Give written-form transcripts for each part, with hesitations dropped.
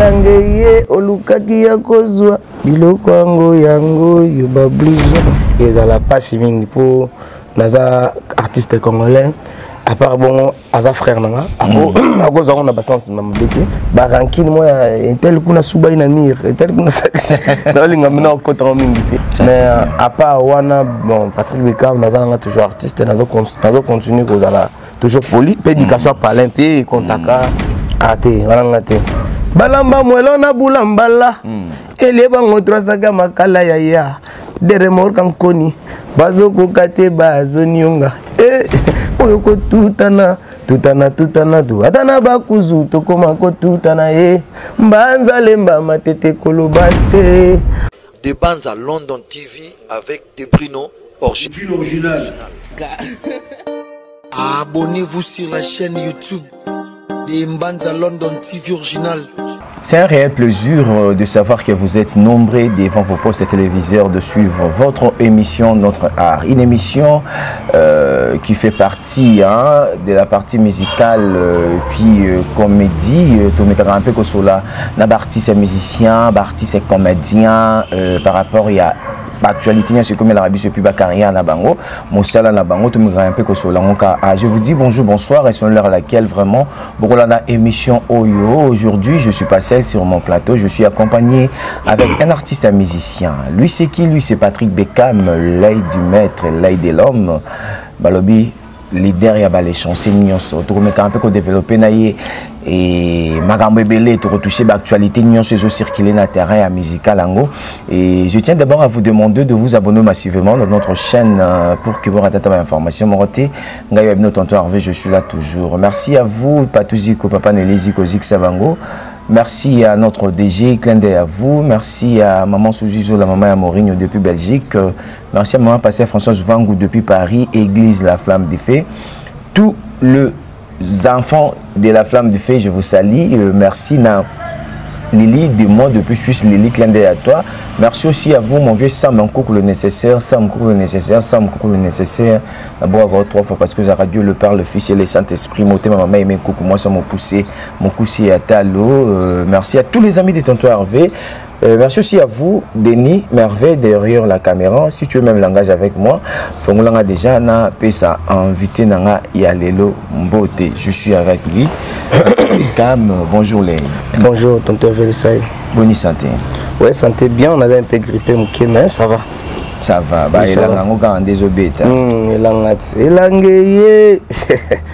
Elanga ye olukaki ya kozwa biloko yango yango oyo bablouson. Ezala mpasi mingi mpo naza artiste congolais. À part bongo, aza frère na nga, akozwa ngo na basens na mabe te. Barankine mo ya intel kuna, subai na mire intel kuna, naolinga mina okotanga mingi te. Mais à part wana, bon, Patrick Beckham, naza nanga toujours artiste, nazo continue kozala toujours poli mpe éducation palin mpe ekontaka ate wana nga te. Balamba mwelo na bulambala elie bango trasaka makala ya ya deremorka nkoni, bazokoka te, bazonionga oyo kotutana tutana tutana tu, ata na bakuzu tokoma kotutana ye mbanza lemba matete koloba te. De Banza London TV avec De Bruno Original. Abonnez-vous sur la chaîne YouTube de Mbanza London TV Original. C'est un réel plaisir de savoir que vous êtes nombreux devant vos postes téléviseurs de suivre votre émission Notre Art. Une émission qui fait partie, hein, de la partie musicale, puis comédie. Tometaka un peu kosola na artiste et musicien, artiste et comédien, par rapport à actualité nyonso ekomelaka biso, puis bacarrière na bango, mosala na bango, tomekaka un peu kosola yango ka. Ah, je vous dis bonjour, bonsoir et selon l'heure à laquelle vraiment bokolanda émission oyo. Aujourd'hui, je suis pas seul sur mon plateau, je suis accompagné avec un artiste, un musicien. Lui, c'est qui? Lui, c'est Patrick Beckham, l'œil du maître, l'œil de l'homme, balobi leader ya balechancé nyonso. Tokomeka mpe kodévelopper na ye e makambo ebele, tokotouche baactualité nyonso ezocircule na terrain ya musical yango. Et je tiens d'abord à vous demander de vous abonner massivement dans notre chaîne pour que vous ratez information moko te. Ngai ya bino tonton Hervé, je suis là toujours. Merci à vous, Patuziko, papa Neliziko, Zik Savango. Merci à notre DG, clin d'œil à vous. Merci à maman Suzizo, la maman à Mourinho depuis Belgique. Merci à maman Pasteur Françoise Vangou depuis Paris, Église La Flamme du Feu. Tous les enfants de la Flamme du Feu, je vous salue. Merci na Lily de moi depuis Suisse, Lily, clin d'œil à toi. Merci aussi à vous, mon vieux Sam Nkoukou le nécessaire, Sam Nkoukou le nécessaire, Sam Nkoukou le nécessaire. D'abord, encore trois fois parce que la radio, le Père, le Fils et le Saint-Esprit, mon thème, maman aimé Nkoukou, moi ça m'a poussé, mon poussé à Talo. Merci à tous les amis de Tonton Hervé. Merci aussi à vous, Denis Merveille, derrière la caméra. Si tu veux même langage avec moi, Fongolanga déjà, na pesa invité nanga Yalelo Mbote. Je suis avec lui. Cam, bonjour les. Bonjour, tonton Hervé. Bonne santé. Ouais, santé bien, on avait un peu grippé, mais ça va. Ça va, bah, Oui, ça va. Elanga ngo kaka nde ezobeta. Elanga, elanga ye.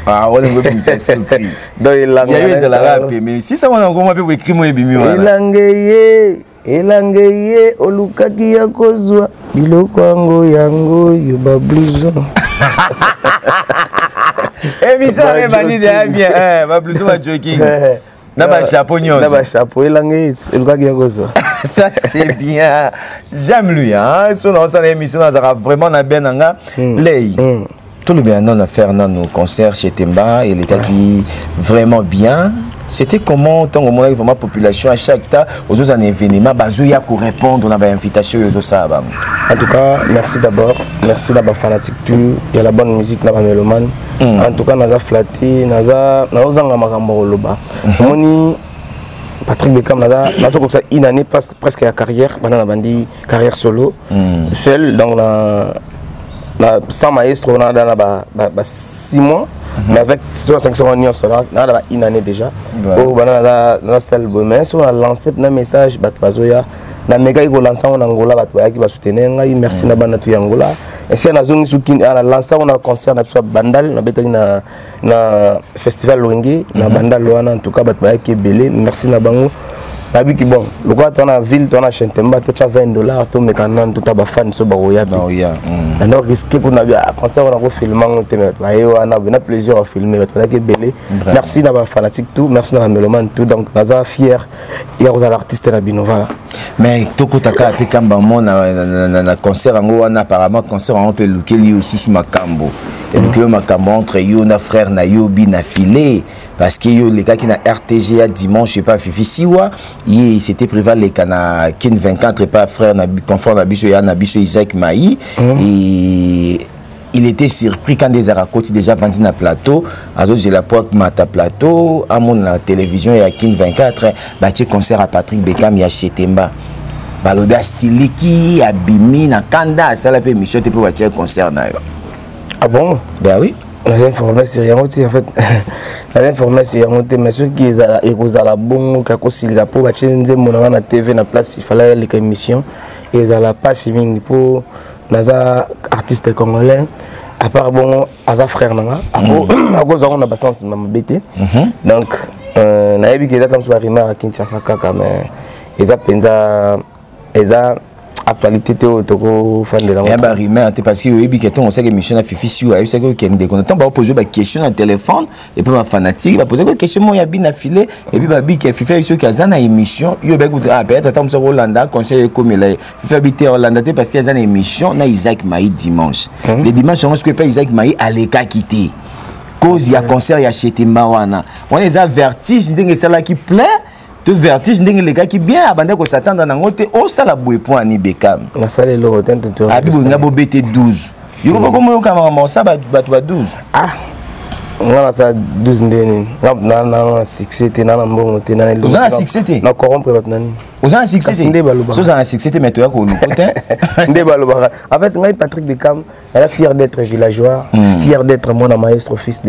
Ah, wana ngo ebimisa surpris. Donc elanga Ya yo na ezalaka ça. pe, mais si ça wana ngo mwa pe écrit mo ebimi wana. Elanga ye, elanga ye olukaki ya kozwa biloko yango yango oyo bablouson. Émission Ba ebandi déjà jogging. bien, hein, ba blouson, ba jogging. Na ba chapeau nyonso. Na ba chapeau, elanga ye elukaki ya kozwa. Ça, c'est bien. J'aime lui, hein. So na osala émission nazaka vraiment na bien nanga. Lei. Tout le bien non à faire dans nos concerts chez Temba, il était qui vraiment bien. C'était comment tant que vraiment population à chaque temps aux autres événements bazoya pour répondre à l'invitation aux autres ça. En tout cas, merci d'abord. Merci d'abord fanatique tout, il y a la bonne musique là mélomane. En tout cas, naza flatté, naza nazanga makambo koloba. Moni Patrick Beckham naza nazo comme ça une année presque ya carrière, bana na bandi carrière solo. Seul donc na sans maestro on a dans ba 6 mois. Mais avec 500 nyonso là, na ba une année déjà. Oh bana na seul bon mais so on a lancé un message bato bazoya na mega ko lancer en Angola, bato bayaki ba soutenir ngai, merci na bana tu Angola. Et si na zongi suki na lancer on a concert na biso Bandal, na betaki na festival Loenge na Bandal wana, en tout cas bato bayaki ebele, merci na bango. Nabiki bon, lokola to na ville, to na Chentemba, to cha 20 $, to mekana to ta ba fan so ba roya. Ba roya. Na no risqué kuna bia concert on a ko filmer ngo te, mais ba ye wana na plaisir à filmer, bato bayaki ebele. Merci na ba fanatique tout, merci na ba mélomane tout, donc naza fier ya kozala artiste na bino, voilà. Mais tokotaka pe kamba mo na concert yango wana, apparemment concert yango mpe elukeli yo susu makambo. Elukeli yo makambo entre yo na frère na yo bi na filet. Parce que yo lekaki na RTG ya dimanche pas Fifi Siwa, ye c'était privé leka na Kin 24 pas frère na confort na biso ya na biso Isaac Maï. Et Il était surpris quand ezalaka akoti déjà avandi na plateau, azozela po amata plateau, amona na télévision ya Kin 24 batie concert ya Patrick Beckham ya Chetemba. Balobi asiliki, abimi na kanda, asala mpe émission te mpo batie concert na yo. Ah bon? Ben oui. Naza informé sur yango te en fait, naza informé sur yango te, mais soki ekozala bongo ka kosilika mpo batie nzembo na nga na TV na place ifala yaleka émission, ezala mpasi mingi mpo naza artiste congolais. À part bongo, aza frère na nga, akozwa yango na basense na mabe te. Donc nayebi ke eza ta mosusu barumeur ya Kinshasa kaka, mais eza mpenza eza actualité te oyo tokofandela. Ya barumeur te, parce que oyebi ke ntongo osalaki émission na Fifi Siu, ayebisaki okende kuna, ntango baopose baquestion na téléphone et puis bafanatique bapose question moko ya bina file et puis babike Fifi ayebi soki aza na émission yo obeki. Ah, peut-être ata mosu akolanda conseil ekomela ye. Fifi abi te, olanda te parce que aza na émission na Isaac Mai dimanche. Le dimanche yango soki epai Isaac Mai alekaki te, cause ya concert ya Chetemba wana. Wana eza vertige ndenge esalaki plein to vertige ndenge elekaki bien, abanda kosatendre nango te. Osala boye mpo ani, Bekam? Nasala eloko te. Abi bolinga bobete 12 yoko moko moyoka makambo osala bato ba 12. Ah, nga nasala 12 nde nini? Nga na succès te, na na mbongo te. Oza na succès te? Na corrompre bato na nini? Oza na succès te? Nde balobaka. So oza na succès te, mais toya koluko te. Nde balobaka. En fait, ngai Patrick Beckham, elle est fier d'être villageois, fier d'être mon maestro, fils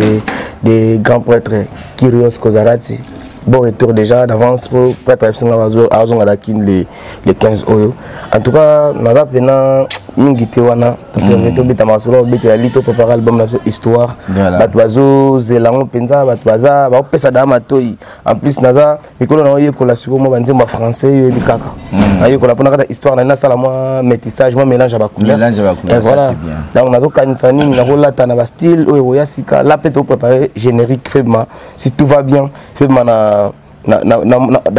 de grand prêtre Kyrios Kozarati. Bon retour déjà d'avance pour prêtre azonga la Kin le 15 oyo. En tout cas, naza pena mingi te wana. Tobeta masolo, obetela li to préparer album na biso Histoire. Bato bazozela yango mpenza, bato baza baopesa daa matoi. En plus, naza mikolo na oyekola sikoyo mwa banzembo ya français, oyebi kaka nayekola mpona kata histoire na nasala mwa métissage, mwa mélange ya bacouleur. Voilà. Donc nazokanisa nini nakolata na bastyle oyo ekoya sika la mpe topréparé générique febma, si tout va bien, febma na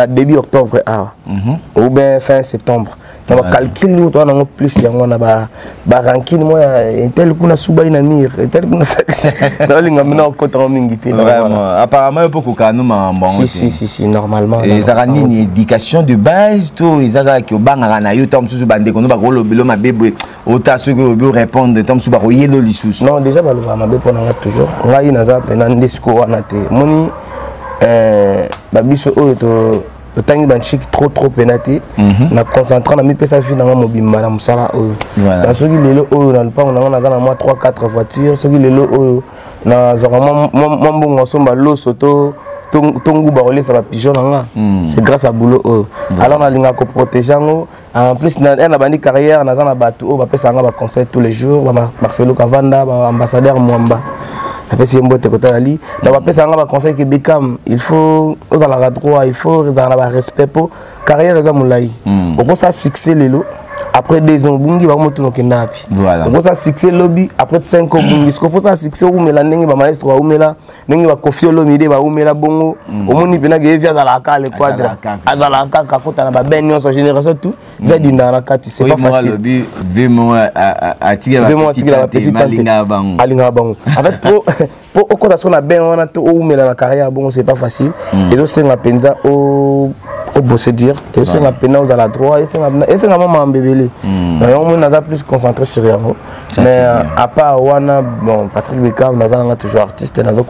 début octobre awa ou bien fin septembre na bacalcul oyo toza nango. Plus yango wana barancune moko ya intel kuna subai na mire intel kuna, naolinga mina okotanga mingi te. Apparemment yo mpo kokana no makambo. Si, si, si, si, normalement. Ezalaka nini, éducation de base to eza kaka obangaka na yo? Ntango mosusu bandeko no bakolobelo mabe boye, ota soki olobi orépondre, ntango mosusu bakoyelo lisusu. Non, déjà balobaka mabe mpo na nga toujours. Ngai naza mpena nde sikoyo wana te. Moni babiso oyo totangi banchiki trop trop pena te, na concentrant na mipesa vie nanga mobimba na mosala oyo. Na soki lelo oyo na lupango nanga naza na mwa 3 4 voiture, soki lelo oyo nazwaka mwa mbongo asomba loso to nguba kolesa bapigeon na nga, c'est grâce à boulot oyo. Alors nalingaka koprotéger yango. En plus, na bandi carrière, naza na bato oyo bapesaka nga baconseil tous les jours, Marcelo Kavanda, baambassadeur Mwamba, napesi ye mbote kotala li. Donc bapesaka nga baconseil ke Bekam, il faut ozalaka droit, il faut ezala na barespect mpo carrière eza molai. Okosala succès lelo, après 2 ans obungi, bakomotuna okenda wapi. Okosala succès lobi, après 5 ans obungi. Siko fosala succès oumela ndenge bamaestro baumela, ndenge bakofi Olomide baumela bongo. Omoni mpena ke evi azalaka kaka le quadre, azalaka kaka akota na baben nyonso, génération tout vi adindaka na kati. C'est pas facile. Atikela alingaka bango. En fait, po okota so na ben wana to oumela na carrière bongo, c'est pas facile. Ezosenga mpenza obose dire, ezosenga mpena ozala droit, esenga mwa makambo ebele. Yango moni naza plus concentré sur yango. Mais à part wana, bon, Patrick Beckham naza nanga toujours artiste, nazo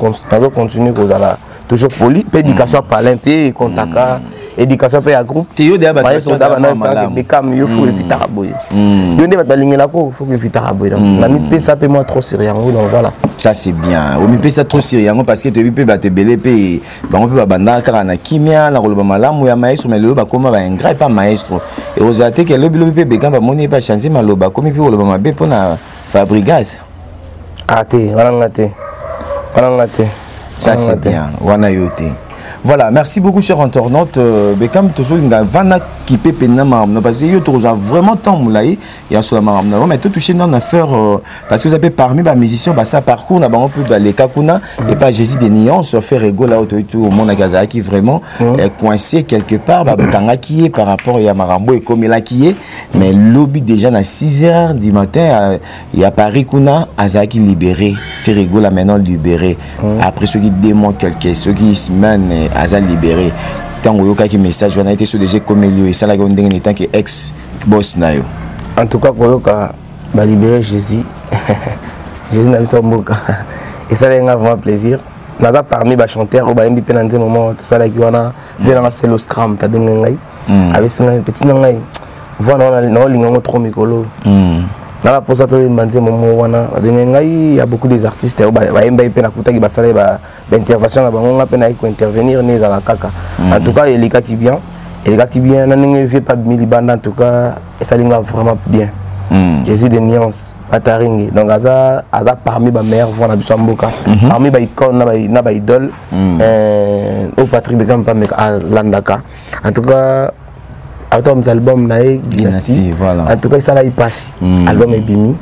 continue kozala toujours poli mpe éducation palin mpe ekontaka, éducation mpe ya groupe. Beckham, yo faut evitaka boye, yo nde bato balingelako, faut evitaka boye. Donc namipesa mpe mwa trop sur yango, donc voilà. Ça c'est bien, omipesa trop sur yango, parce que toyebi mpe bato ebele mpe bango mpe babandaka kaka na kimia na koloba malamu ya maestro, mais lelo bakóma baingrat epa maestro. Ekozala te ke lobilobi mpe Beckham bamoni epe achange maloba, akomi mpe koloba mabe mpona Fabrigas? Ah te, wana nga te, wana nga te. Ça c'est bien, wana yo te. Voilà, merci beaucoup, cher internaute. Beckham, tozolinga vana kipe pena makambo parce que yo tokozwa vraiment temps molai ya sola makambo na, mais totouche nano affaire parce que oza mpe parmi bamusicien basa parcours na bango mpe baleka kuna et pas Jésus de Nuance Ferre Gola oyo toyebi omonaki azalaki vraiment coincé quelque part, bakangaki ye par rapport ya makambo ekomelaki ye. Mais lobi déjà na 6 heures du matin ya Paris kuna azalaki libéré. Ferre Gola maintenant libéré après soki 2 mois quelque, soki semaine, aza libéré. Ntango oyokaki message wana ete so déjà ekomeli yo, esalaki yo ndenge nini tant que ex boss na yo? En tout cas, koyoka balibéré Jésus Jésus na biso mboka. Esalaki nga vraiment plaisir. Naza parmi bachanteur oyo bayembi mpe na nzembo moko tosalaki wana. Vie nanga selo scram tabenge ngai. Abesi ngai petit na ngai. Voix na naolinga yango trop mikolo. Nala posa toyemba nzembo moko wana babenge ngai. Ya beaucoup des artistes oyo bayembaki mpe nakutaki basalaki baintervention na bango, nga mpe nayaki kointervenir nde ezala kaka. En tout cas elekaki bien, elekaki bien na ndenge vie pa bimi libanda. En tout cas esali nga vraiment bien. Jésus de nuance Bataringi, donc aza parmi bameilleure voix na biso ya mboka, parmi baicône na baidole oyo Patrick Bekam mpe alandaka. En tout cas atoamisa album na ye Dynastie. Voilà. En tout cas esalaki mpasi. Album ebimi,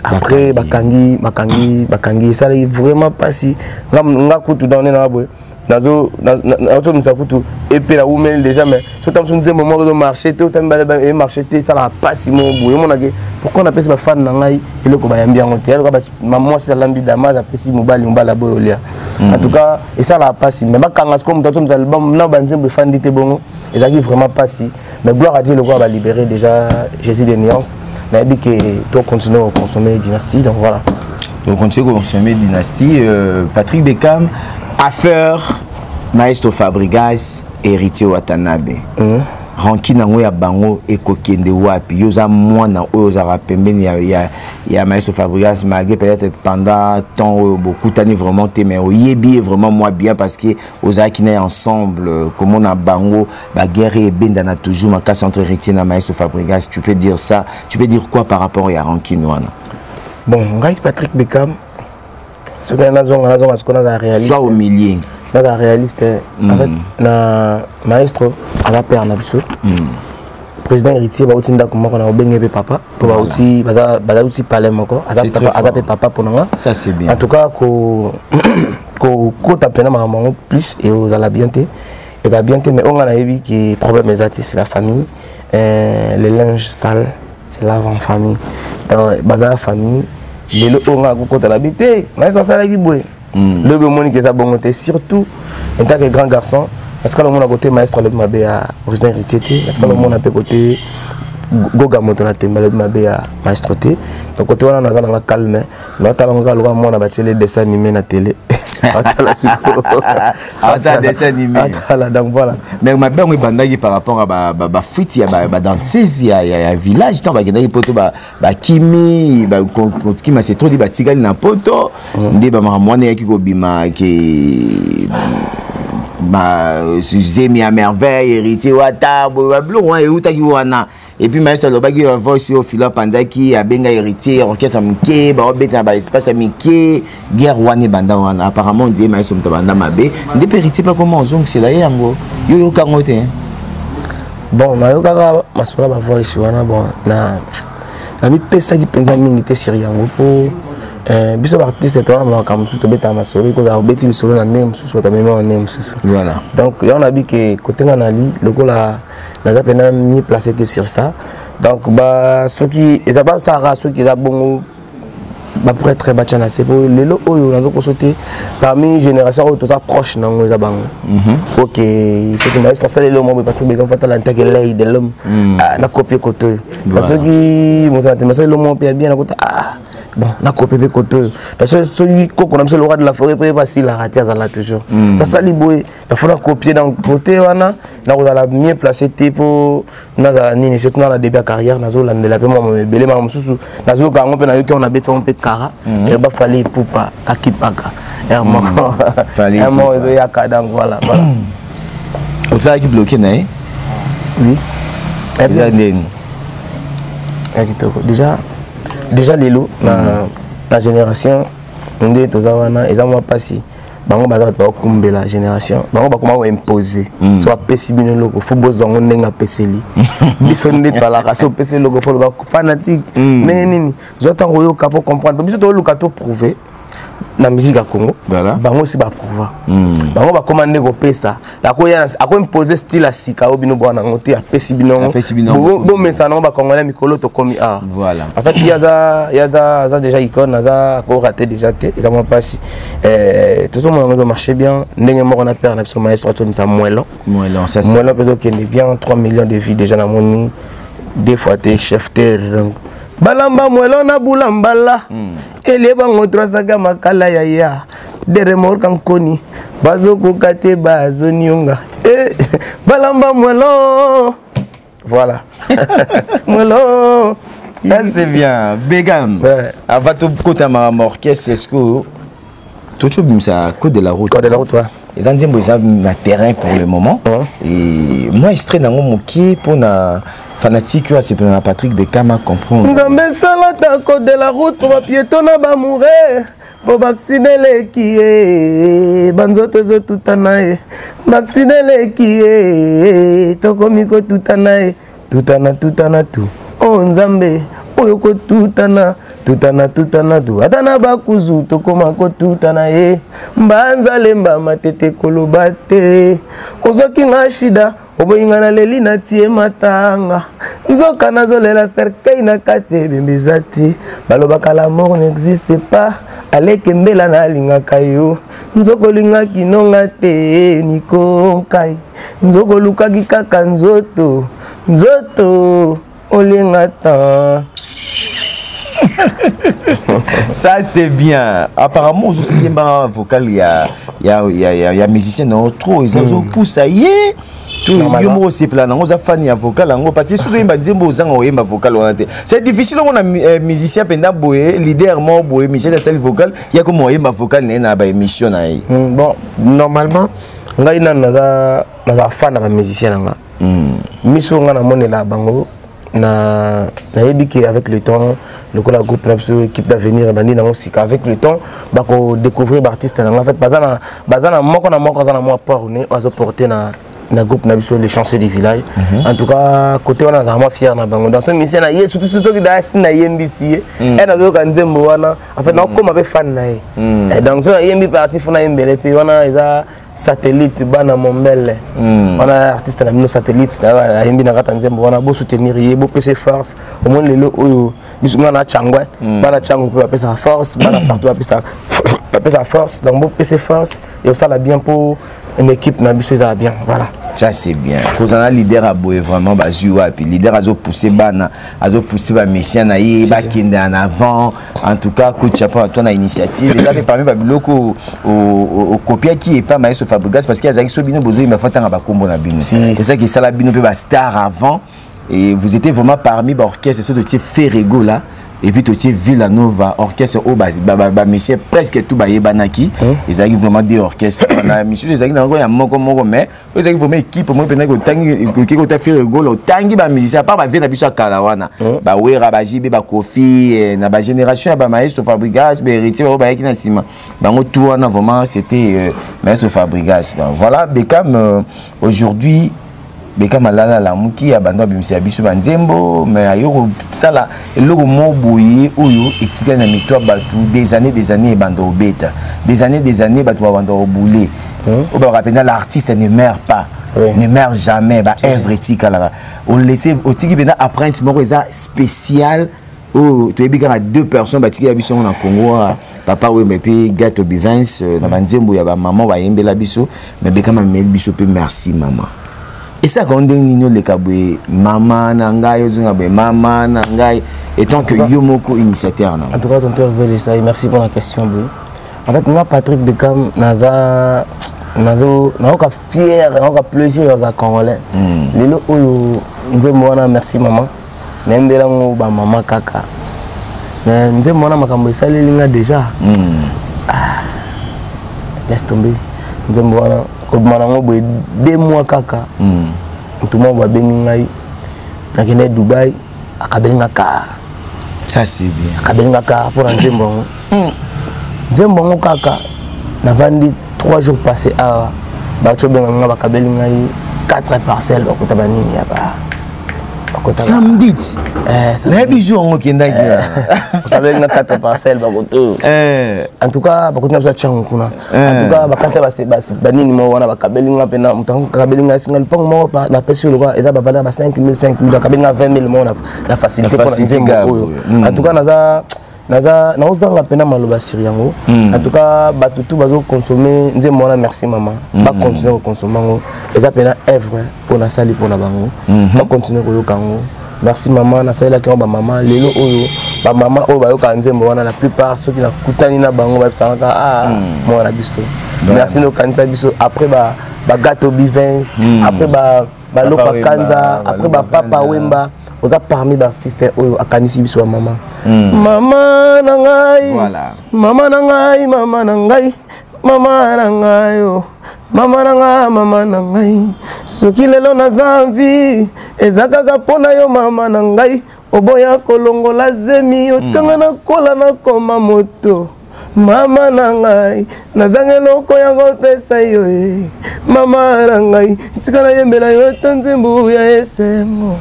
après bakangi, bakangi, bakangi, esalaki vraiment mpasi. Nga kutu dans nde nanga boye nazomisa kutu epe nawumeli déjà, mais so ta mosu nzembo moko ezomarche te, ota mibale emarche te, esalaka mpasi moko boye. Omonake pourquoi napesi bafane na ngai eloko bayambi yango te, eloka mwasi alambi damas, apesi mobali, mobali aboyi olia. En tout cas esalaka mpasi, mais bakanga sikoyo moto azomisa album na banzembo efandi te bongo, ezalaki vraiment mpasi. Mais gloire à Dieu, lokola balibéré déjà Jésus de nuance, nayebi ke tocontinue koconsommer Dynastie, donc voilà. Donc continue à consommer Dynastie. Patrick Beckham, affaire Maestro Fabregas, Héritier Watanabe. Rancune yango ya bango ekokende wapi? Yo oza mwana oyo ozalaka pembeni ya Maestro Fabregas, malgré peut-être pendant temps oyo bokutani vraiment te, mais oyebi ye vraiment moi bien parce que ozalaki na ye ensemble. Komona bango baguerre ebendana toujours makasi entre Héritier na Maestro Fabregas, tu peux dire ça, tu peux dire quoi par rapport ya rancune wana? Bon, ngai Patrick Beckham, soki nazonga sikoyo, naza réaliste. Soit au milieu. Naza réaliste. En fait na maestro aza père na biso. Président Héritier bauti ndako moko na obenge mpe papa mpo bauti bazauti palais moko, aza mpe papa mpo na nga. Ça c'est bien. En tout cas kokota mpena makambo yango plus ozala bien te, eza bien te. Mais oyo nga nayebi ke problème eza te, c'est la famille. Le linge sale se lave en famille. Donc baza famille. Lelo oyo nga akokota na bi te, maestro asalaki boye, lobi omoniki eza bongo te. Surtout en tant que grand garçon, natikala omona kote maestro alobi mabe ya président Héritier te, natikala omona mpe kote Goga moto na tembe alobi mabe ya maestro te. Donc kote wana naza nanga calme, natala ngo kaka lokola mwana batiele dessin animé na télé, atala sikoyo. Ata dessin animé. Atala, donc voilà. Mais mabe yango ebandaki par rapport à bafuite ya badanseuse ya village ntango bakendaki poto, bakimi kima, c'est trop dit, batikali na poto nde bamakambo wana eyaki kobima ke zemi ya Merveille, Héritier Wata, babiloko wana eutaki wana. Et puis maestro alobaki voice oyo filo apanzaki, abenga Héritier orchestre moke, baobeta na baespace ya mike. Guerre wana ebanda wana. Apparemment on dirait maestro moto abanda mabe nde mpe Héritier mpe akoma ozongisela ye yango. Yo yoka yango te? Bon, nayokaka masolo ya bavoice wana. Bon, na namipesaki mpenza mingi te sur yango mpo biso baartiste towana makambo mosusu tobetaka masolo, ekozala obeti lisolo na ndenge mosusu, bato amema na ndenge mosusu. Voilà. Donc yango nayebi ke kotenga nali lokola naza mpena mieux placé te sur ça. Donc ba soki eza basalaka, soki eza bongo, baprêtre batya na se, po lelo oyo nazokoso te parmi génération oyo toza proche nango eza bango. Ok, soki maestro asali eloko moko boye, Patrick Beckham fatala ntake l'œil de l'homme nakopie kote oyo. Soki moto na tembe asali eloko moko mpe ya bien, nakota, ah bon, nakopie mpe kote oyo. Soki koko na biso le roi de la forêt mpe basilaka te, azala toujours, asali boye, nafo nakopie. Donc kote wana nakozala mieux placé te mpo nazala nini, surtout na début ya carrière, nazolandela mpe mwa ebele maka mosusu, nazoyoka yango mpe nayoki yango, nabeti yango mpe kara bafali epupa kakipaka r moko r moko ezoyaka. Donc voilà, voilà. Ozalaki bloqué na ye? Oui. Eza ndeni? Ya kitoko. Déjà lelo na génération nde toza wana, eza mwa mpasi. Bango baza bato bakokumbela génération, bango bakoma koimpose. So apesi bino eloko, fo bozwa yango ndenge apeseli biso. Nde toalaka, so opesi eloko, fo loba fanatique ndenge nini, zwa ntango oyoka po comprendre. Biso toluka toprouve na musique ya Congo. Bango si baprouva, bango bakóma nde kopesa, akoimpose style ya sika oyo bino bwana yango te, apesi bino yango, bomesana nango. Bacongolais mikolo tokomi awa. En fait ye aza déjà icône, aza akorate déjà te, eza mwa mpasi. Tozomona yango ezomarche bien ndenge moko na père na biso maestro atomisa moellon. Moellon mpe ezokende bien, 3 millions de vues déjà namoni deux fois te, chef te. Donc balamba moellon na bulambala. Elie bango 300 makala ya ya de remorque nkoni bazokoka te bazonionga eh, balamba mwelo. Voilà, mwelo. Ça c'est bien, Begam. Ouais. Avant tout kota ma orchestre, est-ce que totobimisa Code de la route? Code de la route, ouais. Eza nzembo eza na terrain pour le moment. Et moi, extrait nango mokie mpona fanatique oyo asepela na Patrick Bekam comprendre. Nzambe esalata code de la route po bapieto na bamoure po baaccident eleki ye, banzoto ezotutana ye, baaccident eleki ye, tokomi kotutana ye, tutana tutana tu o Nzambe oyo kotutana tutana tutana tu ata na bakuzu tokoma kotutana ye, mbanza lemba matete koloba te, ozwaki nga shida oboyinga na leli na tie matanga, nzoka nazolela cercueil na kati ebembe eza te, balobaka la mort n'existe pas, aleke mbela nalingaka yo, nzoko olingaki nonga te nikonkai, nzoko olukaki kaka nzoto nzoto olinga ta. Ça c'est bien. Apparemment ozosiyemba vocal ya musicien na yo trop, eza ozopusa ye to yo moko osepela nango, oza fan ya vocal yango, parce que soki ozoyemba nzembo ozanga oyemba vocal wana te, c'est difficile. Omona musicien mpenza boye, leader moko boye, musicien asali vocal ya koma oyemba vocal na ye na baémission na ye. Bon, normalement ngai nanu naza fan na bamusicien na nga. Miso nga namonela bango na nayebi ke avec le temps, lokola groupe na biso Équipe d'avenir ebandi nango sika, avec le temps bakodécouvrir baartiste na nga. En fait baza na moko na moko aza na mwa port ne azoporte na groupe na biso, les chanceux du village. En tout cas, côté wana nazala mwa fier na bango. Dans ce musicien na ye, surtout soki dasi nayembisi ye e nazoyoka nzembo wana, en fait nakokoma mpe fan na ye. Donc so nayembi parti fo nayembele mpe wana eza Satellite bana mombele wana, artiste na bino Satellite ayembi na kati ya nzembo wana, bosoutenir ye, bopesa force. Omoni lelo oyo biso nga na Changwe, bana Chango mpe bapesaka force, bana partout bapesaka force. Donc bopesa force e osala bien mpo une équipe na biso ezala bien, voilà. Ça c'est bien, kozala leader aboye vraiment bazwi wapi, leader azopousse bana, azopousse bamusicien na ye bakende en avant. En tout cas, coup de chapeau à toi na initiative. Eza mpe parmi babiloko okopiaki epa maestro Fabregas, parce que azalaki so bino bozoyemba fo ntanga bakombo na bino. C'est ça qui esala bino mpe bastar avant, et vous étiez vraiment parmi baorchestre. So totie Ferrego là et puis totie Villanova, orchestre oyo bamusicien presque tout bayebanaki. Ezalaki vraiment des orchestres na misusu ezalaki na yango ya moko moko, mais oyo ezalaki vraiment équipe moko mpenza. Otangi okoki kota Ferre Gola, otangi bamusicien apart bavie na biso ya kala wana, bawera, bajibe, bakofi, na bagénération ya bamaestro Fabregas, bahéritier bao bayaki na nsima bango tout wana, vraiment c'était maestro Fabregas. Donc voilà, Bekam, aujourd'hui Bekam alala alamuki, abanda abimisa biso banzembo, mais ayo kosala eloko moko boye oyo etikali na mito ya bato des années, des années, ebanda kobeta des années, des années, bato babanda kobule oyo balobaka mpenza l'artiste ne meurt pas, ne meurt jamais. Baœuvre etikalaka, olese otiki mpenza empreinte moko eza spéciale oyo toyebi kaka deux personnes batiki ya biso ngo na Congo, papa Wemba mpe Gato Bivins, na banzembo ya bamama bayembela biso. Mais Bekam amemeli biso mpe Merci mama. Esalaka ngo ndenge nini oleka boye mama na ngai, ozonga boye mama na ngai, étant que yo moko initiateur na? En tout cas, tonton Hervé Lesai, merci pour la question boye. En fait, moi, Patrick Bekam, naza nazo naoka fier, naoka plaisir aza congolais. Lelo oyo nzembo wana Merci mama, nayembela yango bamama kaka, mais nzembo wana makambo esaleli nga déjà. Ah, laisse tomber. Nzembo wana kobima nango boye 2 mois kaka, motu moko babengi ngai, nakende Dubai, akabeli nga car. Ça c'est bien. Akabeli nga car mpona nzembo yango. Nzembo yango kaka navandi 3 jours passé awa, bato obenga nga, bakabeli ngai 4 parcelles, bakota banini ya ba Samedi nayebi jour yango okendaki. Bakabeli nga 4 parcelles, bakoto en tout cas bakoti na biso ya Tiango kuna. En tout cas bakata banini moko wana, bakabeli nga mpena moto yango akabeli nga esinga lupango moko, napesi oyo lokola eza bavaleur ba 5 000, 5 000, akabeli nga 20 000 moko na facilité mpona nzembo oyo. En tout cas naza naozanga mpena maloba sur yango. En tout cas, bato tu bazoconsommer nzembo wana Merci mama, bacontinue koconsommer yango, eza mpena œuvre mpo nasali mpona bango, bacontinue koyoka yango. Merci mama, nasalelaki yango bamama. Lelo oyo bamama oyo bayokaka nzembo wana, la plupart soki nakutani na bango bayebisaka: "Ah, mwana na biso, merci nokanisa biso." Après bagato Bivens, après baloka Kanza, après bapapa Wemba, oza parmi baartiste oyo akanisi biso bamama. Mama na ngai, mama na ngai, mama na ngai, mama na ngai, o mama na ngai, mama na ngai, soki lelo naza envie, eza kaka mpo na yo. Mama na ngai, oboya kolongola zemi, otikanga nakola, nakoma moto. Mama na ngai, nazanga eloko ya kopesa yo e. Mama na ngai, tika nayembela yo to nzembo ya esengo.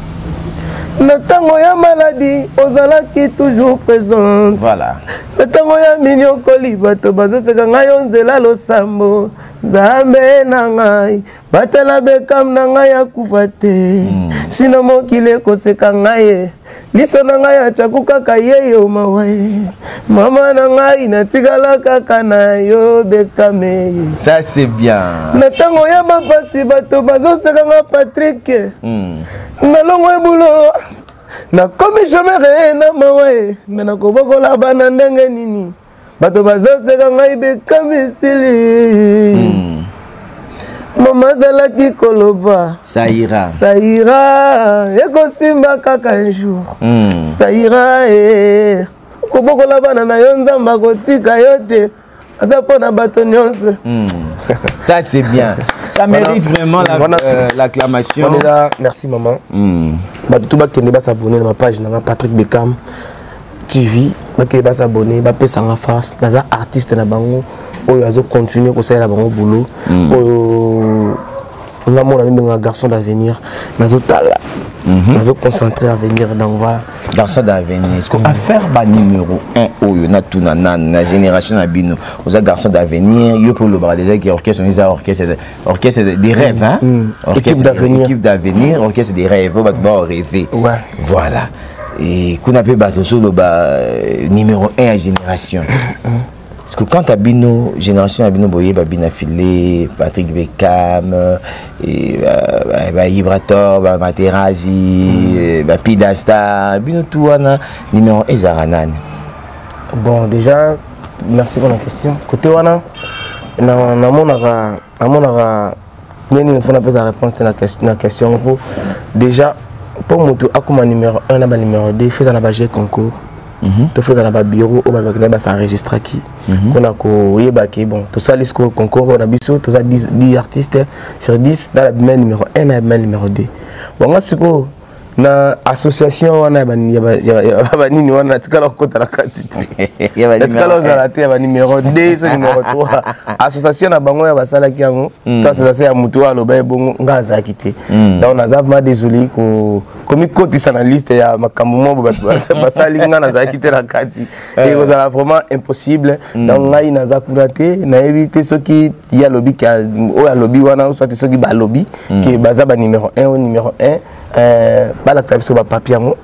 Na ntango ya maladie, ozalaki toujours présente. Na ntango ya minyokoli, bato bazoseka ngai, yo nzela losambo. Nzambe na ngai, batala Bekam na ngai, akufa te. Sino mokili ekoseka ngai ye, liso na ngai atyaku kaka ye yo. Mawa ye, mama na ngai, natikala kaka na yo, Bekame. Ça, c'est bien. Na ntango ya bapasi, bato bazoseka nga, Patrik, nalongo ebulo, nakomi chômeur na mawa ye. Me nakobokola bana ndenge nini? Bato bazoseka ngai, Bekami esili. Mama azalaki koloba: "Ça ira." "Ça ira, ekosimba kaka un jour." Ça ira e, kobokola bana na yo, Nzambe akotika yo te, aza mpo na bato nyonso. Ça, c'est bien. Ça mérite vraiment l'acclamation. On est là. Merci maman. Bato tu bakende bas'abonner na bapage nanga Patrick Beckham TV, bakende bas'abonner, bapesanga force. Naza artiste na bango oyo azocontinue kosalela bango boulot. Oyo nga mona mibenga garçon d'avenir, nazotala, nazoconcentré avenir, donc voilà. Garçon d'avenir. Est-ce que affaire ba numéro 1 oyo natuna nanu, na génération na bino, oza garçon d'avenir, yo mpo olobaka déjà ke orchestre eza orchestre des rêves, hein? Orchestre. Équipe d'avenir. Équipe d'avenir, orchestre des rêves, oyo bato baorêve. Voilà. Et kuna mpe bato ozoloba numéro 1 ya génération. Parce que quant à bino, génération ya bino, boyeba bino File, Patrick Beckham, ba Ibrator, ba Materazi, ba Pidasta, bino tout wana, numéro 1 ezalaka nani? Bon, déjà merci pour la question. Côté wana, namonaka ndenge nini fo napesa réponse te na question, mpo déjà mpo moto akóma numéro 1 na banuméro 2, fo eza na baje concours to fo eza na babureau oyo bato bakenda basenregistraki mpona koyeba ke bon, tosali sikoyo concours oyo na biso, toza 10 artistes sur 10, na bima numéro 1 na bima numéro 2. Bon, nga sikoyo na association wana ya banini wana, natikala kokota na kati te, natikala ozala te ya banuméro 2 so numéro 3. Association na bango ya basalaki yango to association ya motu oyo aloba ebongo, nga azalaki te. Donc naza vraiment désolé komikotisa na liste ya makambo moko bato basali, nga nazalaki te na kati, ekozala vraiment impossible. Donc ngai naza kuna te, nayebi te soki ye alobi oyo alobi wana, soit soki balobi ke baza banuméro 1 o numéro 1, balakisa biso bapapier yango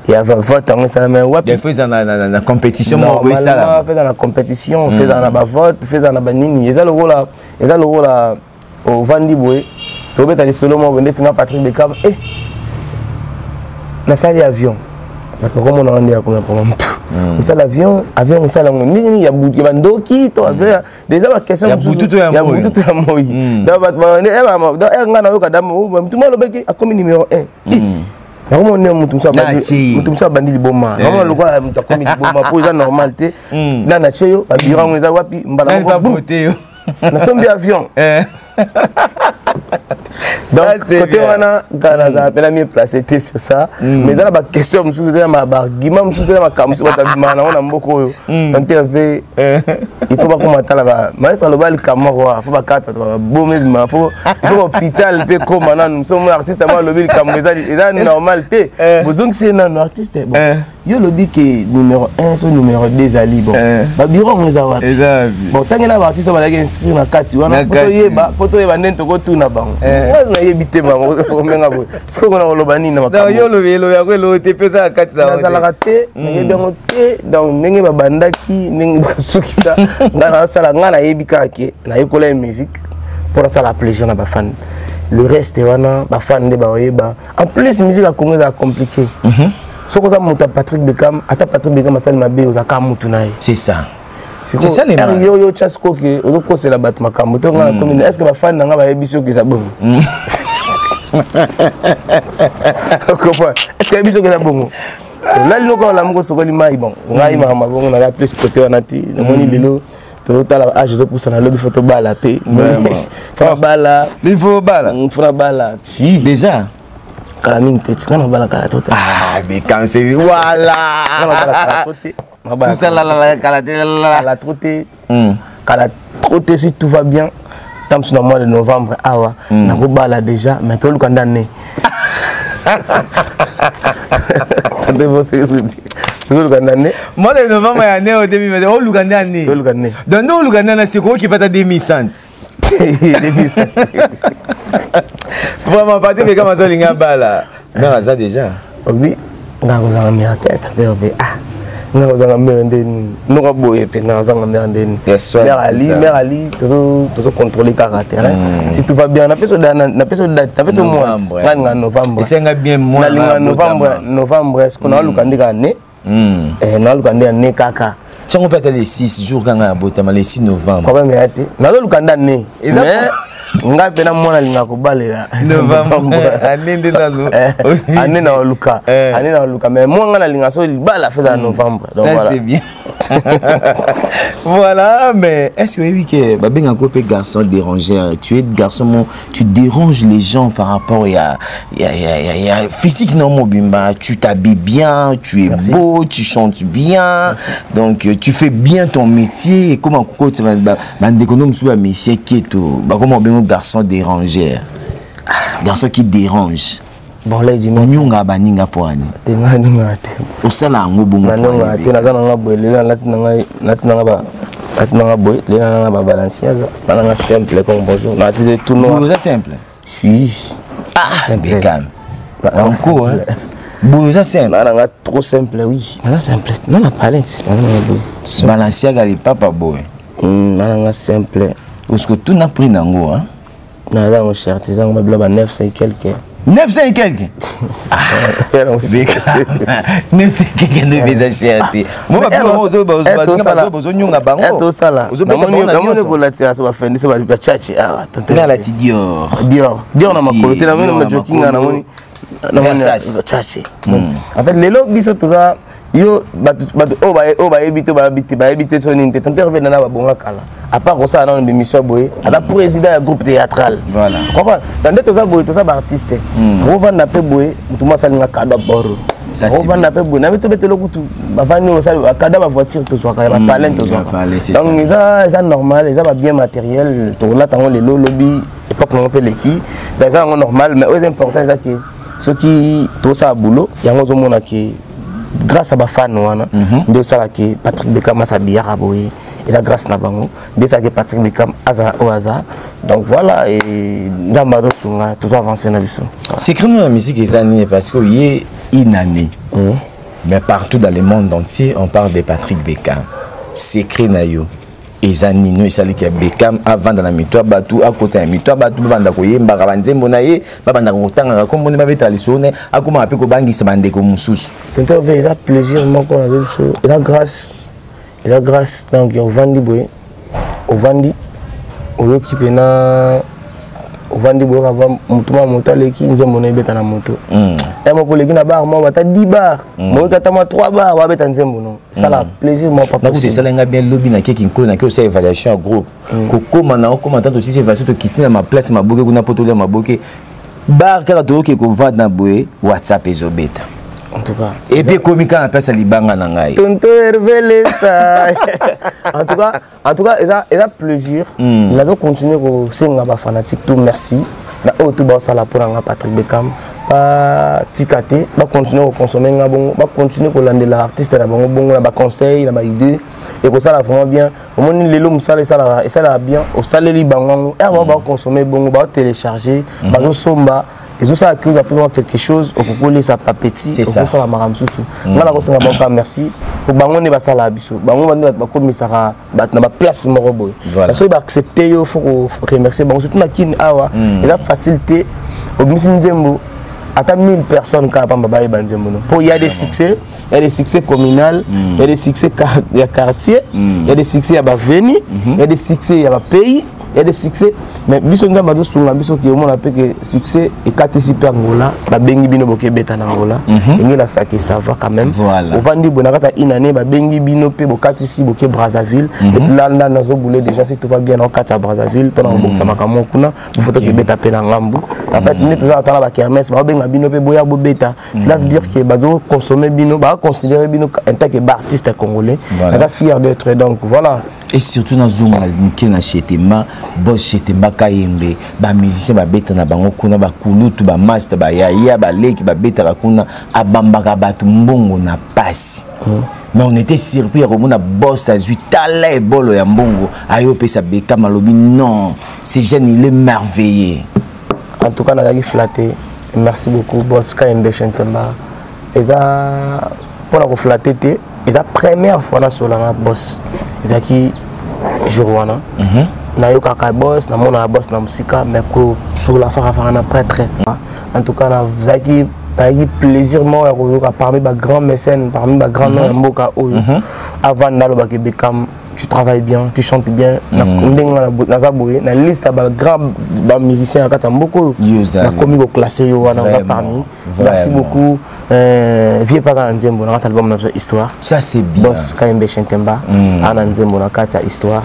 ya vote yango esalama wapi. Faut eza na compétition moko boye esalama. Faut eza na compétition, faut ezala na bavote, faut ezala na banini. Eza lokola ovandi boye, tobeta lisolo moko boye ndeti nga Patrick Bekam, e nasali avion, bato bakomona wana nde yakomi mpoma motu osala avion. Avion osala yango ndenge nini? Ya bandoki to avion? Déjà baquestion ya butu to ya ya butu to ya moi. Donc bato nga nayoka dama mutu mo alobaki akomi numéro 1, nakomona mutu mosusu abandi liboma, nakomona lokola mutu akomi liboma, po eza normal te. Na natie yo babureau yango eza wapi? Mbala moko nasombi avion. Donc côté wana, nga nazala mpena mieux placé te sur ça. Mais eza na baquestion mosusu te, na baargument mosusu te, na makambo mosusu bato abimaka nango na mboka oyo. Donc te, il faut bakoma tala maestro aloba likambo moko wa fo bakata baboma ebima, fo hôpital mpe koma nanu. So mo artiste mo alobi likambo eza normal te, bozongisi ye nanu. Artiste, bon, yo olobi ke numéro 1 so numéro 2 ezali, bon, babureau yango eza wapi? Bon, ntange na baartiste oyo bazalaki inscrire na kati wana, po toyeba ndeni tokotuna bango. Nayebi te bango omenga boye, sikoyo na koloba nini na makambo? Nazalaka te, nayebi yango te. Donc ndenge babandaki, ndenge basukisa, ngai nasala, ngai nayebi kaka ke nayekola ye musique mpo nasala plaisir na bafan. Le reste wana, bafan nde baoyeba. En plus, musique ya Congo ezala compliqué. Soki oza moto ya Patrick Beckham, ata Patrick Beckham asali mabe, ozalaka motu na ye. C'est ça. C'est ça les mal. Yo yo tya sikoke ozokosela bato makambo to nga na komi, est ce que bafani na nga bayebi soki eza bongo? Comprends? Est ce que bayebi soki eza bongo? Olali noko, olamuki, osokoli mai. Bon, ngai makambo bongo naza plus côté wana ti namoni lelo tozotala age ezopusana, lobi fo tobala mpe, fo bala. Il faut bala. Fo na bala. Si déjà. Kala mingi te, tika na bala kala to te. Ah, mais quand c'est voilà. Kala trop te. Tout ça là là kala te là. Kala trop te. Kala trop te, si tout va bien. Tant na mois de novembre awa nakobala déjà, mais toluka nde année. Tozoluka nde année. Mois de novembre ya année 2020, oluka nde année. Toluka nde. Donc nde oluka nde na sikoyo okipata 2100. 2100. Vraiment, Patrick Beckham azolinga bala. Mère aza déjà. Obi nga kozanga mère te, tate obi, ah, nga kozanga mère nde nini? Noko boye mpe nga kozanga mère nde nini? Mère ali, mère ali, tozocontrôler kaka terrain. Si tout va bien, napesi date, napesi mois, nga linga novembre. Esenga bien mois. Nalinga novembre, novembre. Est ce que naluka nde kaka ne, naluka nde ane kaka? Ntango mpe ata les 6 jours kanga ya botama, les 6 novembre. Problème ya te, nazoluka nde ane, mais ngai mpe na mwana alingaka kobalela. Ane nde nano. Ane na oluka, ane na oluka, mais mwa ngai nalinga so libala fe na novembre. Donc ça, c'est bien, voilà. Mais est-ce que oyebi ke babengaka mpe garçon dérangeur? Tu es garçon mo tu déranges les gens par rapport ya physique non mobimba. Tu t'habilles bien, tu es Merci. beau, tu chantes bien. Merci. Donc tu fais bien ton métier. Et comment koko bandeko no mosusu bamesie keto bakoma obengo garçon dérangeur, garçon qui dérange? Bon, là, dis. Onyonga baninga po ani? Te, ngai nionga te. Osala yango bongo? Nanionga te, naza nanga boye. Lelo nalati na ngai, nalati nanga ba, nalati nanga boye lelo, nanga ba Balenciaga, nanga simple comme bonjour, nalati de tout noir. Oza simple? Si. Ah, Beckham encore, hein? Boye oza simple? Nga nanga trop simple, oui, naza simple, nga na palette, naza nanga boye. Balenciaga lipapa boye? Nga nanga simple. Parce que tout na prix nango, hein? Naza yango cher te, eza yango babilo ba 900 et quelque. 900 et quelque? Ah, 900 et quelque nde eza cher te. Bozonyonga bango. Tosala, namoni kolatisa so bafendi so bachachi awa. Nga alati Dior. Dior, Dior na makolo te, namoni majokinga, namoni chachi. En fait, lelo biso toza yo bato oyo bayebi te, bayebi te, bayebi te so nini te. Tonton Hervé nana babonga kala, à part kosala nano bémission boye, aza président ya groupe théâtral. Voilà. Comprendre? Donc nde toza boye, toza baartiste, ovanda mpe boye, motu mo asalinga kado ya boro, ovanda mpe boye, nabi tobetela kutu bavandi, osali bakado ya bavoiture, tozwaka ya bapalin, tozwaka. Donc eza normal, eza babien matériel, tokolata yango lelo, lobi époque nango mpe leki. Donc eza yango normal, mais oyo eza important eza ke soki tosala boulot yango, ozomona ke grâce à bafan wana nde osalaki Patrick Beckham asabiyaka boye, eza grâce na bango nde esalaki Patrick Beckham aza oyo aza. Donc voilà, Nzambe azosunga, tozo avance na biso. Secret no ya musique eza nini? Parce que ye une année, mais partout dans le monde entier on parle de Patrick Beckham. Secret na yo eza nini esaliki ya Beckham avanda na mito ya bato, akota ya mito ya bato, babanda koyembaka banzembo na ye, babandaka kotangaka kombo nde, babetaka lisolo na ye, akomaka mpe kobangisa bandeko mosusu? Tonton Hervé, eza plaisir moko na biso, eza grâce, eza grâce. Donc ovandi boye, ovandi, oyoki mpena, ovandi boye, oyoka motu mwa moto aleki, nzembo na ebeta na moto ya moko, oleki na bar moko, ata 10 bar, moyoki ata mwa 3 bar babeta nzembo no, esala plaisir moko pas. Nakuti esalenga bien. Lobi nakeki nkolo, nake osala évaluation ya groupe, kokóma na okóma ta tosisi évaluation, tokiti na maplace maboke kuna mpo tolia maboke, bar kaka toyoki kovanda na boye, WhatsApp ezobeta. En tout cas. Et puis ekomi kaka na place ya libanga na ngai. Tonton Hervé Lesa, en tout cas, en tout cas, eza plaisir. Nazo continuer kosenga bafanatique tout merci na oyo tout baosala mpo na nga Patrick Beckham. Batika te, bacontinue koconsommer nga bongo, bacontinue kolandela artiste na bango bongo, na baconseil, na baidée, ekosala vraiment bien. Omoni lelo mosala esalaka bien, osaleli bango yango ere bango baconsommer bongo, baotélécharge, bazosomba. Ezosala ke ozwa mpe quelque chose, okoki kolesa papeti, okosala makambo mosusu. Nga nakosenga bango kaka merci, po bango nde basalaka biso, bango nde bato bakomisaka bato na baplace moko boye. Soki baaccepte yo, faut koremercier bango, surtout na Kini awa. Eza facile te. Obimisi nzembo, ata 1000 personnes kaka pamba bayeba nzembo no, po y a des succès, il y a des succès communal, il y a des succès ya quartier, il y a des succès ya baveni, il y a des succès ya bapays, il y a des succès. Mais biso, Nzambe azosunga biso ke omona mpe ke succès ekatisi mpe Angola, babengi bino, bokebeta na Angola, ndenge elakisaka ça va quand même. Ovandi boye, na kati ya une année, babengi bino mpe bokatisi, boke Brazzaville. Et là nda nazobule déjà, si tout va bien, na okati ya Brazzaville mpona kobongisa makambo kuna, bofo tokebeta mpe na ngambu. En fait, nde toza ata na bakermesse, baobenga bino mpe, boya bobeta. Cela veut dire que bazoconsomme bino, baconsidère bino en tant que baartiste congolais. Naza fier d'être, donc voilà. Et surtout nazonga moke na Chetemba, boss Chetemba Kayembe. Bamusicien babeta na bango kuna, bakulutu, bamaster, bayaya, baleki babetaka kuna, abambaka bato mbongo na pasi. Mais on était surpris ya komona boss azwi tala ebolo ya mbongo, aye opesa Bekam. Alobi: "Non, ce jeune, il est merveilleux." En tout cas, nazalaki flatté. Merci beaucoup, boss Kayembe Chetemba. Eza mpona koflatter te, eza première fois nasola na boss. Ezalaki jour wana. Nayokaka boss, namonaka boss na mosika, mais kosola farafara na prêtre, en tout cas nazalaki plaisir moko ya koyoka parmi bagrand mécène, parmi bagrand nom ya mboka oyo avanda, alobaka: "Bekam, tu travailles bien, tu chantes bien." Ndenge naza boye, na liste ya bagrand bamusicien ya kati ya mboka oyo, nakomi koclasser yo wana, oza parmi. Merci beaucoup. Vie paka na nzembo na kati album na biso Histoire. Ça, c'est bien. Boss Kayembe Shentemba ana nzembo na kati ya Histoire.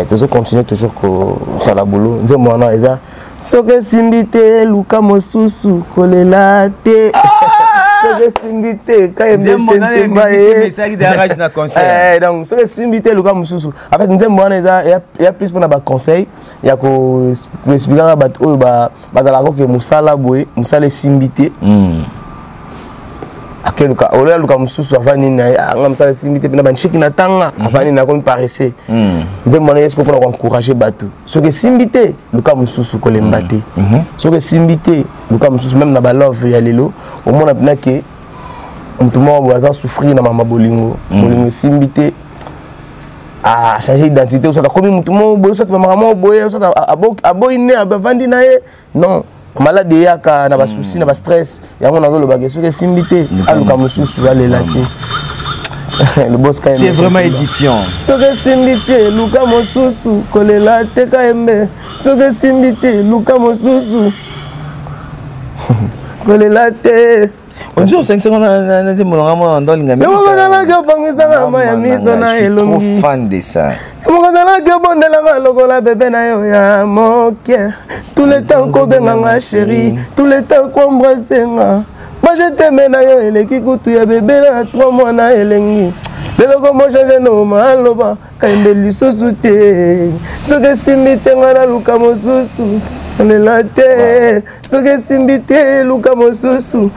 Tozo continuer toujours kosala boulot. Nzembo wana eza: soki esimbi te, luka mosusu, kolela te. Soki esimbi te, Kayembe Shentemba ye. Donc soki esimbi te, luka mosusu. En fait, nzembo wana eza ya plus mpona baconseil ya koexplikaka bato oyo bazalaka koke mosala boye, mosala esimbi te, akeluka olo aluka mosusu, avandi na ye: "Anga mosala esimbi te mpena banshiki na tanga." Avandi na komi paresse. Nzembo wana ye siko mpona koencourage bato: soki esimbi te, luka mosusu, kolemba te. Soki esimbi te, luka mosusu. Même na balove ya lelo, omona mpena ke motu moko boye aza souffrir na mama bolingo, bolingo esimbi te, achange identité, soit akomi motu moko boye, soit mamaka moko boye, soit aboyi ne avandi na ye. Non, malade eyaka na basusi, na bastress. Yango nazolobaka: soki esimbi te, aluka mosusu, alela te. Le boss. C'est vraiment édifiant. Soki esimbi te, luka mosusu, kolela te. Kayembe, soki esimbi te, luka mosusu, kolela te. Onjo osangisanga na nzembo nanga mwana ndolinga. Moko azalaki opangisanga ma ya miso na elongi. Fan de ça. Moko azalaki obondelanga lokola bebe na yo ya moke, tout le temps kobenganga chéri, tout le temps koembrassenga. Bajeteme na yo eleki kutu ya bebe na 3 mois na elengi. Lelo komochange no maloba, Kayembe, lisusu te. Soki esimbi te, nga naluka mosusu, lela te. Soki esimbi te, luka mosusu.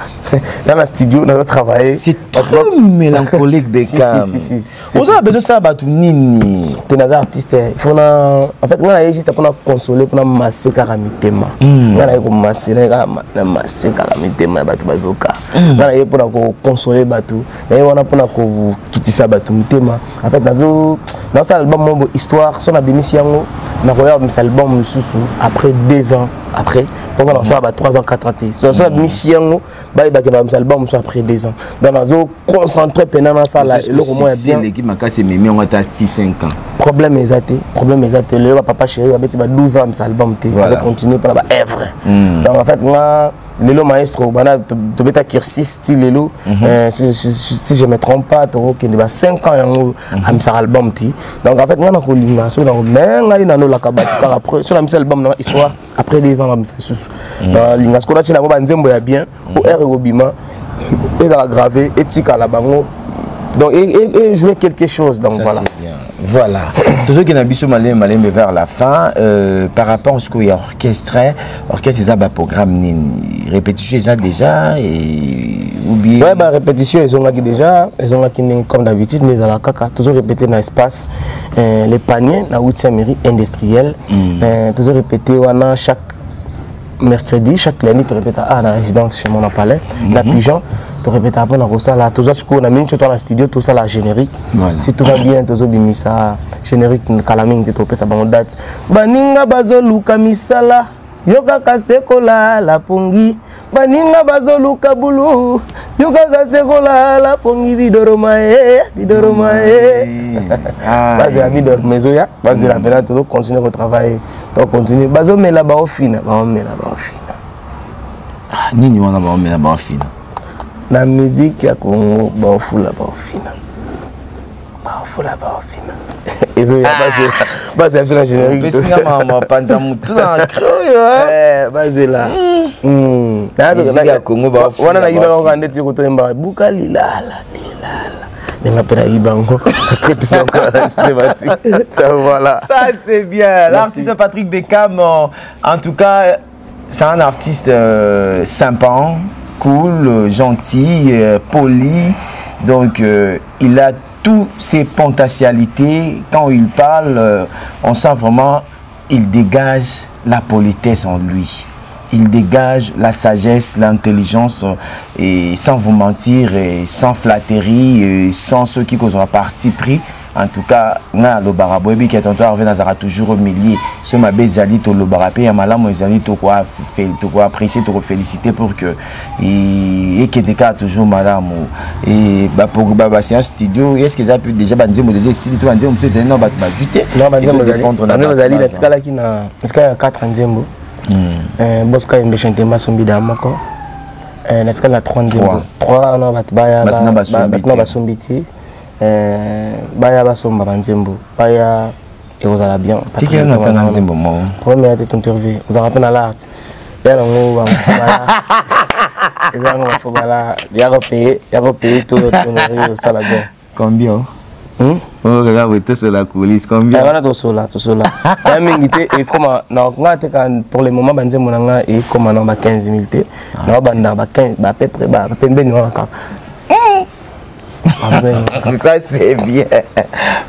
Na na studio nazo travailler. C'est trop mélancolique, Bekam. Si, si, si. Oza na besoin osala bato nini? Te, naza artiste, fona en fait nga naye juste mpona consoler, mpona masser kaka mitema. Nga naye komasser, naye kaka na masser kaka mitema ya bato bazoka. Nga naye mpona koconsoler bato, naye wana mpona kokitisa bato mitema. En fait, nazo nazosala album moko Histoire. So nabimisi yango, nakoya kobimisa album mosusu après 2 ans après, mpo nga nakosala ba 3 ans, 4 ans te. So nabimisi yango, bayebaki na babimisa album mosusu après 2 ans. Donc nazo concentré mpena nasala eloko moko ya bien. Eleki makasi, ememi yango ata 6 5 ans. Problème eza te, problème eza te. Lelo bapapa chéri babeti ba 12 ans bamisa album te, azo continue mpona baœuvre. Donc en fait, nga lelo maestro bana tobeta Kirsis ti lelo, si je me trompe pas, tokokende ba 5 ans yango amisaka album ti. Donc en fait, nga na kolinga soki nango, mais ngai nanolaka bato kaka après so namisa album nanga Histoire, après 2 ans bamisa lisusu. Nalinga sikoyo natina yango banzembo ya bien o aire ekobima, ezala grave, etikala bango, donc et jouer quelque chose. Donc Ça, voilà. C'est bien. Voilà, tozokende na biso malembe malembe vers la fin. Par rapport sikoyo ya orchestre, orchestre eza baprogramme nini? Répétition eza déjà et ou bien? Ouais, ba répétition ezongaki déjà, ezongaki ndenge comme d'habitude nde ezala kaka. Tozo répéter na espace les paniers na 8e mairie industrielle. Tozo répéter wana chaque Mercredi, chaque lundi torépéta a na résidence chez mon palais na Pigeon. Torépéta mpona kosala, toza sikoyo na miniti to na studio, tosala générique. Si tout va bien, tozobimisa générique kala mingi te, topesa bango date. Baninga bazoluka misala, yo kaka se kolala pongi. Baninga bazoluka bulu, yo kaka se kolala pongi. Bidoroma e, bidoroma e, bazela bidoroma ezoya, bazela mpena. Tozocontinue kotravaille, tocontinue. Bazomela baofina, baomela baofina. Nini wana, baomela baofina? Na musique ya Congo, baofula baofina, baofula baofina, ezoya, bazela biso na générique. Opesinga mapanza motu na oyo. Bazela. Musique ya Congo. Wana nayiba kaka ndeti yo kotoyemba buka lilala lilala, ndenge mpe nayiba yango, nakotisa encore na systématique. Voilà. Ça, c'est bien. L'artiste Patrick Beckham, en tout cas, c'est un artiste sympa, cool, gentil, poli. Donc il a toutes ses potentialités. Quand il parle, on sent vraiment, il dégage la politesse en lui. Il dégage la sagesse, l'intelligence, et sans vous mentir, et sans flatterie, et sans ceux qui ont parti pris. En tout cas, nga lobara boyebi ke tonton Hervé nazara toujours au milieu. So mabe ezali, tolobara, mpe ya malamu ezali, tokoapprécier, tokoféliciter pour que ekende kaka toujours malamu. Baséance studio, est ce que eza déjà banzembo déjà esili to banzembo mosusu ezali na bato bazwi te? Non, banzembo ezali. Natikalaki na 4 nzembo. Bosca Yembe asombi da moko, natikali na 3 nzembo, 3 na bato baya, bato na basombi te. Baya basomba banzembo, baya, ekozala bien. Tikela natanga nzembo moko. Première te, tonton Hervé, ozalaka mpe na l'art ya nango, eza yango bafo bala ya kopeye, ya kopeye to osala bien. Combien? Oh, kaka tosola coulisse, combien? Wana tosola, tosola ya mingi te. Ekoma nga te pour le moment, banzembo na nga ekoma na ba 15 000 te, na babanda ba peu près bapembeni wana kaka. Ça, c'est bien.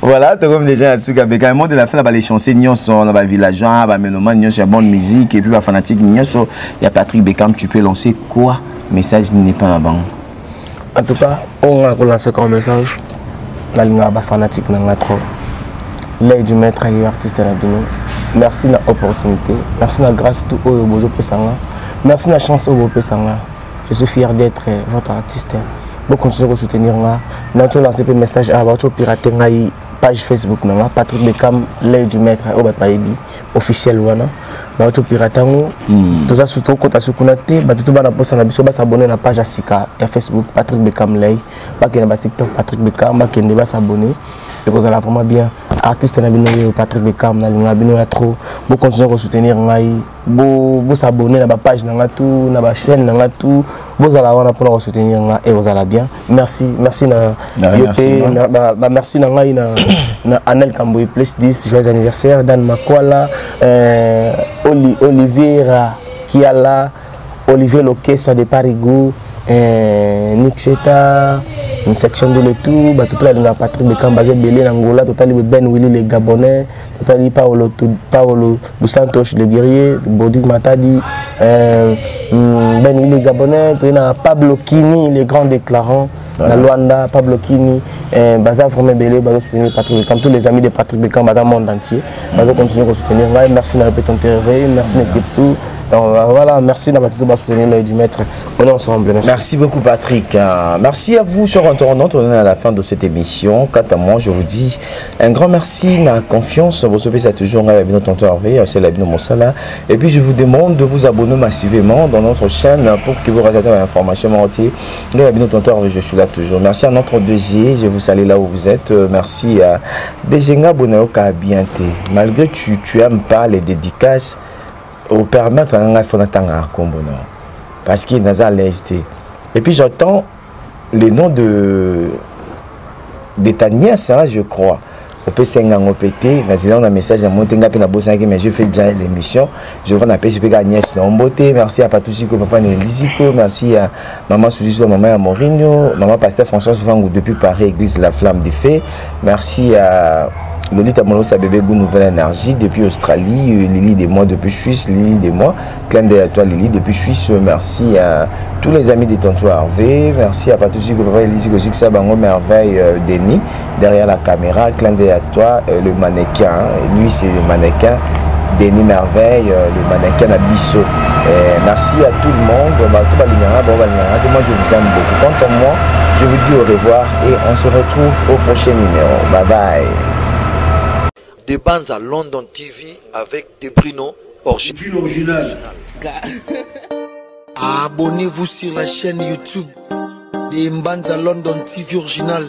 Voilà, tout comme déjà suka beka mot de la fin, les chansons nyonso na ba villageois, ba mélomane nyonso ya bonne musique et puis ba fanatique nyonso ya Patrick Beckham, tu peux lancer quoi, message n'est pas là-bas? En tout cas, on a lancé comme message, nalinga ba fanatique na nga trop. L'œil du maître et artiste na bino. Merci na opportunité, merci na grâce tout oyo bozo pesanga. Merci na chance oyo pesanga. Je suis fier d'être votre artiste. Bo continuer ko soutenir nga. Na to lancer pe message a ba to pirater ngai page Facebook na nga, Patrick Beckham l'œil du maître, oyo bato bayebi officiel wana, bato pirate yango. Toza surtout kota su kuna te. Bato to bana posa na biso, basabone na page ya sika ya Facebook, Patrick Beckham l'œil. Bakende ba TikTok, Patrick Beckham, bakende basabone, ekozala vraiment bien. Artiste na bino oyo Patrick Beckham, nalinga bino ya trop. Bocontinue kosoutenir ngai, bosabone na bapage na nga tout, na bachaîne na nga tout, bozala wana mpona kosoutenir nga, ekozala bien. Merci, merci na yo mpe merci na ngai na Anel Kamboye plus 10, joyeux anniversaire. Dan Makwala, Oli, Oliviera Kiala, Olivier Lokesa de Parigo, Nick Cheta, section de le tout, bato to balingaka Patrick Beckham baza ebele na Ngola. Totali Ben Willy le Gabonais, totali Paolo, Paolo dos Santos le guerrier, Bodik Matadi, Ben Willy le Gabonais, toyei na Pablo Kini le grand déclarant na Luanda, Pablo Kini, baza vraiment ebele bazo soutenir Patrick Beckham. Tous les amis de Patrick Beckham baza monde entier, bazo continuer kosoutenir ngai. Merci na yo mpe, merci na équipe tout. Donc voilà, merci d'avoir tout soutenir l'œil du maître. On est ensemble. Merci. Merci beaucoup, Patrick. Merci à vous, chers internautes. On est à la fin de cette émission. Quant à moi, je vous dis un grand merci, la confiance. Vous savez, c'est toujours la tonton Hervé, c'est la Monsala. Et puis, je vous demande de vous abonner massivement dans notre chaîne pour que vous ratez l'information. Tonton Hervé, je suis là toujours. Merci à notre DG. Je vous salue là où vous êtes. Merci à DG Bonaoka Bienté. Malgré que tu aimes pas les dédicaces, au permettre à nga fona tanga kombo non, parce qu'il naza à l'aise te. Et puis j'entends le nom de ta nièce, hein, je crois opesi ngango mpe te. Nazela na message na monte nga mpe nabosanaki, mais je fais déjà l'émission, je crois napesi mpe kaka nièce na mbote. Merci à Patusiko, papa Nelisiko. Merci à maman Suziso, maman ya Mourinho, maman pasteur François Vangu depuis Paris, église La Flamme des Fées. Merci à Lolita Molosa bébé goût nouvelle énergie depuis Australie, Lily des mois depuis Suisse, Lily des mois. Clin d'œil à toi Lily depuis Suisse. Merci à tous les amis de Tonton Hervé, merci à Patrice Papa Elise Goziksa Bango Merveille Denis derrière la caméra. Clin d'œil à toi le mannequin, lui c'est le mannequin Denis Merveille, le mannequin Abisso. Merci à tout le monde. Bah, tout balingara, bon, balingara. Moi je vous aime beaucoup. Quant à moi, je vous dis au revoir et on se retrouve au prochain numéro. Bye bye. De Banza London TV avec De Bruno Original. Abonnez-vous sur la chaîne YouTube de Mbanza London TV Original.